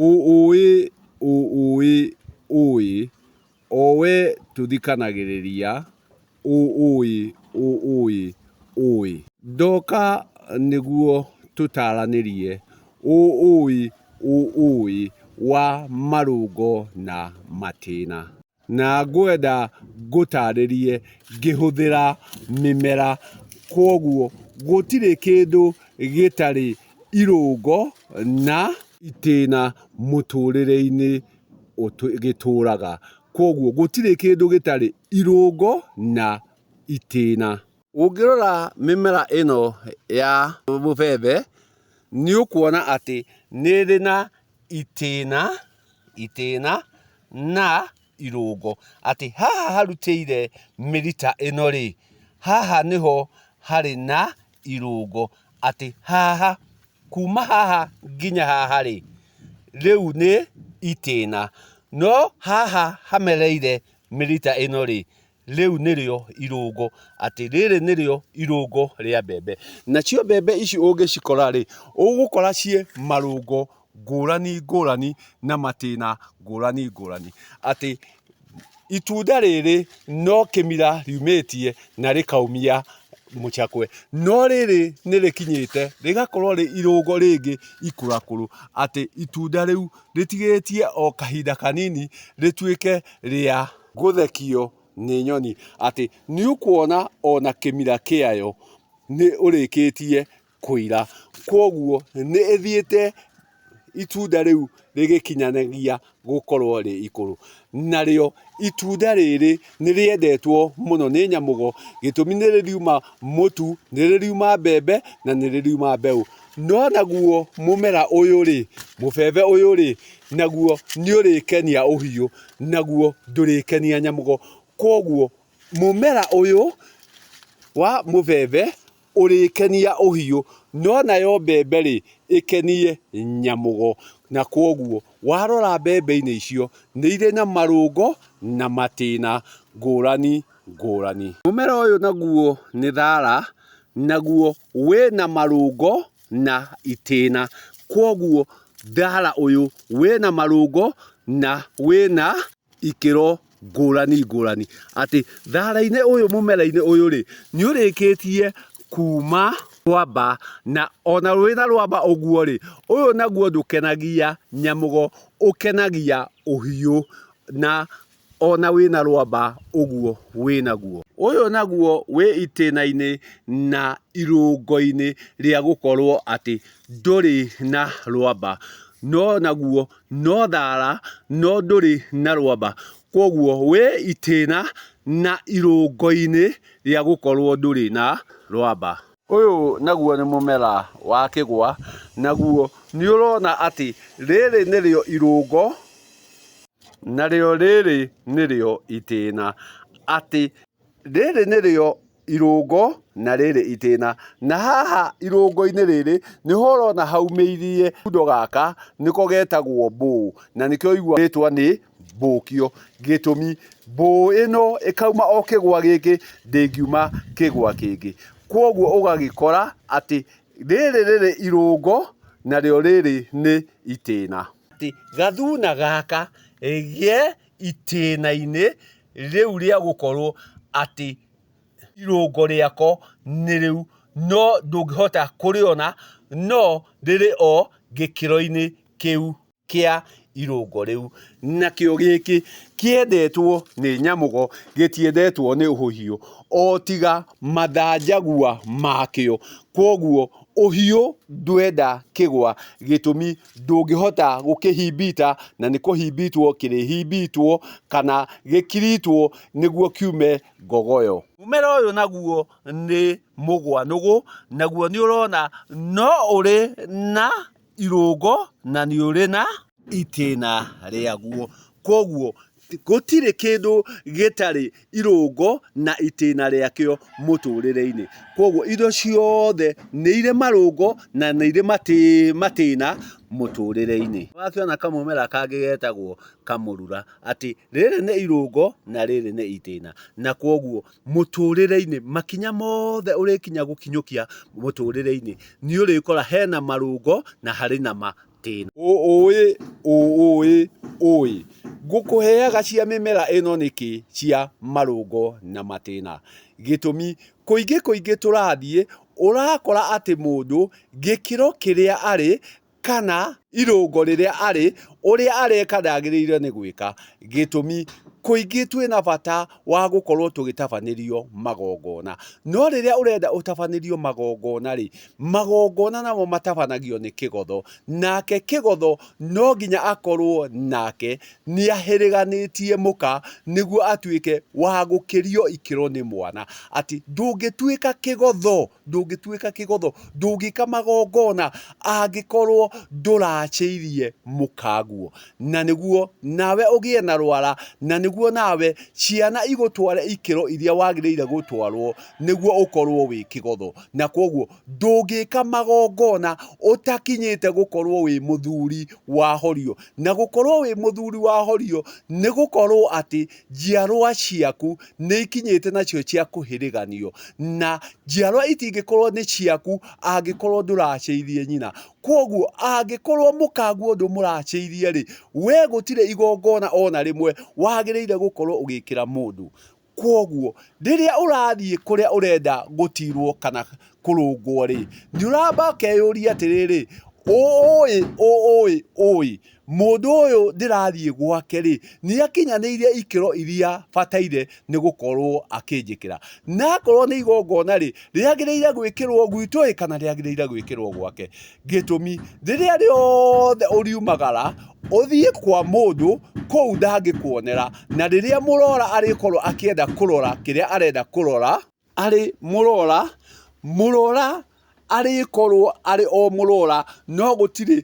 Ũũĩ ũũĩ ũĩ, o we tũthikanagĩrĩria, ũũĩ ũũĩ ũĩ. Ndoka nĩguo tũtaranĩrie, ũũĩ ũũĩ wa marũngo na matĩna. Na ngwenda ngũtarĩrie ngĩhũthĩra mĩmera, kwoguo gũtirĩ kĩndũ gĩtarĩ irũngo na itĩna mũtũrĩre-inĩ gĩtũraga. Kwoguo gũtirĩ kĩndũ gĩtarĩ irũngo na itĩna. Ũngĩrora mĩmera ĩno ya mũbembe, nĩ ũkuona atĩ nĩ ĩrĩ na itĩna, itĩna na irũngo. Atĩ haha harutĩire mĩrita ĩno rĩ, haha nĩho harĩ na irũngo. Atĩ haha, kuma haha nginya haha rĩ, rĩu nĩ itĩna. No haha hamereire mĩrita ĩno rĩ, rĩu nĩrĩo irũngo, atĩ rĩrĩ nĩrĩo irũngo rĩa mbembe. Nacio mbembe ici ũngĩcikora rĩ, ũgũkora ciĩ marũngo ngũrani ngũrani na matĩna ngũrani ngũrani. Atĩ itunda rĩrĩ no kĩmira riumĩtie na rĩkaumia mũcakwe, no rĩrĩ nĩ rĩkinyĩte rĩgakorwo rĩ irũngo rĩngĩ ikũrakũrũ, atĩ itunda rĩu rĩtigĩtie o kahinda kanini rĩtuĩke rĩa gũthekio nĩ nyoni, atĩ nĩ ũkuona ona kĩmira kĩayo nĩ ũrĩkĩtie kũira. Kwoguo nĩ ĩthiĩte itunda rĩu rĩgĩkinyanagia gũkorwo rĩ ikũrũ. Narĩo itunda rĩrĩ nĩ rĩendetwo mũno nĩ nyamũgo, gĩtũmi nĩ rĩriuma mũtu, nĩ rĩriuma mbembe na nĩ rĩriuma mbeũ. No naguo mũmera ũyũ rĩ, mũbebe ũyũ rĩ, naguo nĩ ũrĩkenia ũhiũ, naguo ndũrĩkenia nyamũgo. Kwoguo mũmera ũyũ wa mũbebe ũrĩkenia ũhiũ, no nayo mbembe rĩ, ĩkenie nyamũgo. Na kwoguo warora mbembe-inĩ icio, nĩ irĩ na marũngo na matĩna ngũrani ngũrani. Mũmera ũyũ naguo nĩ thara, naguo wĩna marũngo na itĩna. Kwoguo thara ũyũ wĩna marũngo na wĩna ikĩro ngũrani ngũrani. Atĩ thara-inĩ ũyũ mũmera-inĩ ũyũ rĩ, nĩ ũrĩkĩtie kuma rwamba na ona wĩna rwamba ũguo rĩ, ũyũ naguo ndũkenagia nyamũgo, ũkenagia ũhiũ na ona wĩna rwamba ũguo wĩnaguo. Ũyũ naguo wĩ itĩna-inĩ na irũngo-inĩ rĩa gũkorwo atĩ ndũrĩ na rwamba, no naguo no thara no ndũrĩ na rwamba. Kwoguo wĩ itĩna na irũngo-inĩ rĩa gũkorwo ndũrĩ na rwamba. Ũyũ naguo nĩ mũmera wa kĩgwa, naguo nĩ ũrona atĩ rĩrĩ nĩrĩo irũngo narĩo rĩrĩ nĩrĩo itĩna. Atĩ rĩrĩ nĩrĩo irũngo na rĩrĩ itĩna. Na haha irũngo-inĩ rĩrĩ nĩho ũrona haumĩirie gathundo gaka nĩko getagwo mbũũ, na nĩkĩo waigua rĩtwa nĩ mbũkio. Gĩtũmi mbũũ ĩno ĩkauma o kĩgwa gĩkĩ ndĩngiuma kĩgwa kĩngĩ. Kwoguo ũgagĩkora atĩ rĩrĩ rĩrĩ irũngo narĩo rĩrĩ nĩ itĩna. Atĩ gathuna gaka ge itĩna-inĩ rĩu rĩa gũkorwo atĩ irũngo rĩako nĩ rĩu, no ndũngĩhota kũrĩona, no rĩrĩ o gĩkĩro-inĩ kĩu kĩa irũngo rĩu. Nakĩo gĩkĩ kĩendetwo nĩ nyamũgo, gĩtiendetwo nĩ ũhiũ, o tiga mathanjagua makĩo. Kwoguo ũhiũ ndwenda kĩgwa, gĩtũmi ndũngĩhota gũkĩhimbita na nĩ kũhimbitwo kĩrĩhimbitwo kana gĩkiritwo nĩguo kiume ngogoyo. Mũmera ũyũ naguo nĩ mũgwanũgũ, naguo nĩ ũrona no ũrĩ na irũngo na nĩ ũrĩ na itĩna rĩaguo. Kwoguo gũtirĩ kĩndũ gĩtarĩ irũngo na itĩna rĩakĩo mũtũrĩre-inĩ. Kwoguo indo ciothe nĩ irĩ marũngo na nĩ irĩ matĩna mũtũrĩre-inĩ. Nĩwakĩona kamũmera kangĩ getagwo kamũrura, atĩ rĩrĩ nĩ irũngo na rĩrĩ nĩ itĩna. Na kwoguo mũtũrĩre-inĩ makinya mothe ũrĩkinya gũkinyũkia mũtũrĩre-inĩ, nĩ ũrĩkora hena marũngo na harĩ na matĩna. Matĩna. Ũĩ ũĩ ũĩ ngũkũheaga cia mĩmera ĩno nĩkĩ cia marũngo na matĩna? Gĩtũmi kũingĩ kũingĩ tũrathiĩ ũrakora atĩ mũndũ gĩkĩro kĩrĩa arĩ kana irũngo rĩrĩa arĩ, ũrĩa areka ndagĩrĩire nĩ gwĩka. Gĩtũmi, kũingĩ twĩna bata wa gũkorwo tũgĩtabanĩrio magongona. No rĩrĩa ũrenda ũtabanĩrio magongona rĩ, magongona namo matabanagio nĩ kĩgotho. Nake kĩgotho no nginya akorwo nake nĩ ahĩrĩganĩtie mũka nĩguo atuĩke wa gũkĩrio ikĩro nĩ mwana. Atĩ ndũngĩtuĩka kĩgotho ndũngĩtuĩka kĩgotho, ndũngĩka magongona angĩkorwo ndũracĩirie mũkaguo. Na nĩguo nawe ũgĩe na rwara, na nĩguo nawe ciana igũtware ikĩro iria wagĩrĩire gũtwarwo nĩguo ũkorwo wĩ kĩgotho. Na kwoguo ndũngĩka magongona ũtakinyĩte gũkorwo wĩ mũthuri wa horio. Na gũkorwo wĩ mũthuri wa horio nĩ gũkorwo atĩ njiarwa ciaku nĩ ikinyĩte nacio cia kũhĩrĩganio, na njiarwa itingĩkorwo nĩ ciaku angĩkorwo ndũracĩirie nyina. Kwoguo angĩkorwo mũkaguo ndũmũracĩirie rĩ, we gũtirĩ igongona ona rĩmwe wagĩrĩire gũkorwo ũgĩkĩra mũndũ. Kwoguo rĩrĩa ũrathiĩ kũrĩa ũrenda gũtirwo kana kũrũngwo rĩ, nĩ ũramba ũkeyũria atĩrĩrĩ, ũĩ ũĩ ũĩ mũndũ ũyũ ndĩrathiĩ gwake rĩ, nĩ akinyanĩirie ikĩro iria bataire nĩ gũkorwo akĩnjĩkĩra. Na akorwo nĩ igongona rĩ, rĩagĩrĩire gwĩkĩrwo gwitũ ĩ kana rĩagĩrĩire gwĩkĩrwo gwake. Gĩtũmi, rĩrĩa rĩothe ũriumagara ũthiĩ kwa mũndũ, kũu ndangĩkuonera, na rĩrĩa mũrora arĩkorwo akĩenda kũrora kĩrĩa arenda kũrora, arĩ mũrora, mũrora arĩkorwo arĩ o mũrora, no gũtirĩ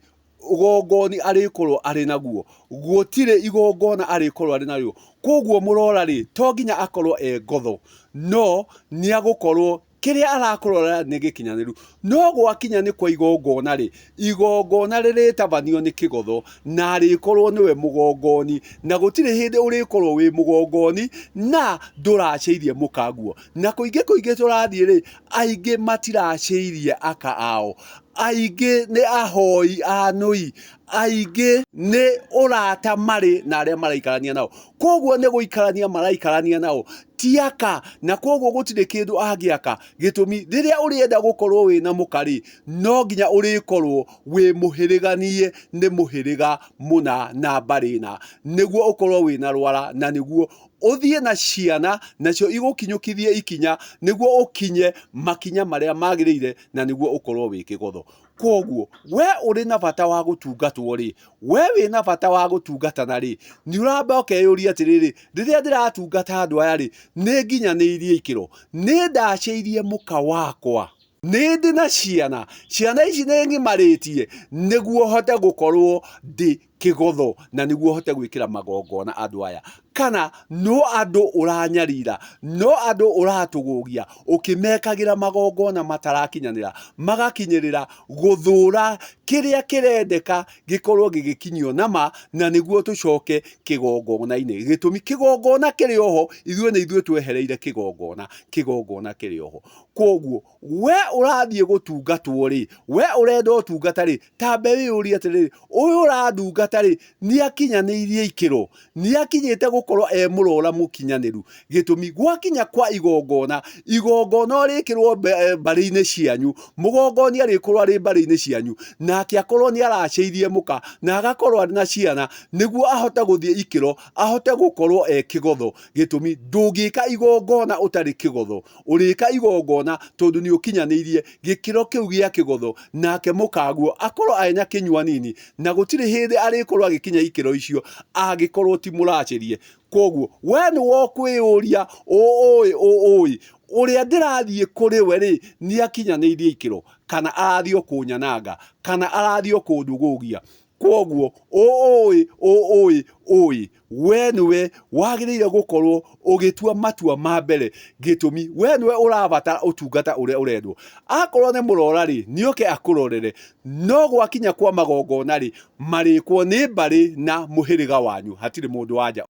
ũgongoni arĩkorwo arĩ naguo, gũtirĩ igongona arĩkorwo arĩ narĩo. Koguo mũrora rĩ, to nginya akorwo e ngotho, no nĩ agũkorwo kĩrĩa arakũrora nĩ gĩkinyanĩru. No gwakinya nĩ kwa igongona rĩ, igongona rĩrĩtabanio nĩ kĩgotho, na arĩkorwo nĩwe mũgongoni, na gũtirĩ hĩndĩ ũrĩkorwo wĩ mũgongoni na ndũracĩirie mũkaguo. Na kũingĩ kũingĩ tũrathiĩ rĩ, aingĩ matiracĩirie aka ao, aingĩ nĩ ahoi a nũi, aingĩ nĩ ũrata marĩ na arĩa maraikarania nao. Koguo nĩ gũikarania maraikarania nao, ti aka, na koguo gũtirĩ kĩndũ angĩaka. Gĩtũmi, rĩrĩa ũrĩenda gũkorwo wĩna mũka rĩ, no nginya ũrĩkorwo wĩ mũhĩrĩganie nĩ mũhĩrĩga mũna na mbarĩ na, nĩguo ũkorwo wĩna rwara na nĩguo ũthiĩ na ciana nacio igũkinyũkithie ikinya nĩguo ũkinye makinya marĩa magĩrĩire na nĩguo ũkorwo wĩ kĩgotho. Kwoguo we ũrĩ na bata wa gũtungatwo rĩ, we wĩna bata wa gũtungatana rĩ, nĩ ũramba ũkeyũria atĩrĩrĩ, rĩrĩa ndĩratungata andũ aya rĩ, nĩ nginyanĩirie ikĩro? Nĩ ndacĩirie mũka wakwa? Nĩ ndĩ na ciana? Ciana ici nĩ ng'imarĩtie nĩguo hote gũkorwo ndĩ kĩgotho na nĩguo hote gwĩkĩra magongona andũ aya? Kana no andũ ũranyarira, no andũ ũratũgũgia ũkĩmekagĩra magongona matarakinyanĩra, magakinyĩrĩra gũthũra kĩrĩa kĩrendeka gĩkorwo gĩgĩkinyio nama na nĩguo tũcoke kĩgongona-inĩ. Gĩtũmi kĩgongona kĩrĩ oho, ithuĩ nĩ ithuĩ twehereire kĩgongona, kĩgongona kĩrĩ oho. Kwoguo we ũrathiĩ gũtungatwo rĩ, we ũrenda ũtungata rĩ, tambe wĩyũrie atĩrĩrĩ, ũyũ ũrandungata rĩ, nĩ akinyanĩirie ikĩro? Nĩ akinyĩte gũkorwo e mũrora mũkinyanĩru? Gĩtũmi, gwakinya kwa igongona, igongona ũrĩkĩrwo mbarĩ-inĩ cianyu, mũgongoni arĩkorwo arĩ mbarĩ-inĩ cianyu, nake akorwo nĩ aracĩirie mũka, na agakorwo arĩ na ciana, nĩguo ahote gũthiĩ ikĩro, ahote gũkorwo e kĩgotho. Gĩtũmi, ndũngĩka igongona ũtarĩ kĩgotho. Ũrĩka igongona tondũ nĩ ũkinyanĩirie gĩkĩro kĩu gĩa kĩgotho, nake mũkaguo akorwo arĩ na kĩnyua nini, na gũtirĩ hĩndĩ arĩkorwo agĩkinya ikĩro icio angĩkorwo ti mũracĩrie. Kwoguo we nĩwe ũkwĩyũria, ũũĩ ũũĩ, ũrĩa ndĩrathiĩ kũrĩ we rĩ, nĩ akinyanĩirie ikĩro, kana arathiĩ o kũnyananga, kana arathiĩ o kũndũgũgia. Kwoguo ũũĩ ũũĩ ũũĩ, we nĩwe wagĩrĩire gũkorwo ũgĩtua matua ma mbere. Gĩtũmi, we nĩwe ũrabatara ũtungata ũrĩa ũrendwo. Akorwo nĩ mũrora rĩ, nĩ oke akũrorere. No gwakinya kwa magongona rĩ, marĩkwo nĩ mbarĩ na mũhĩrĩga wanyu, hatirĩ mũndũ wa nja.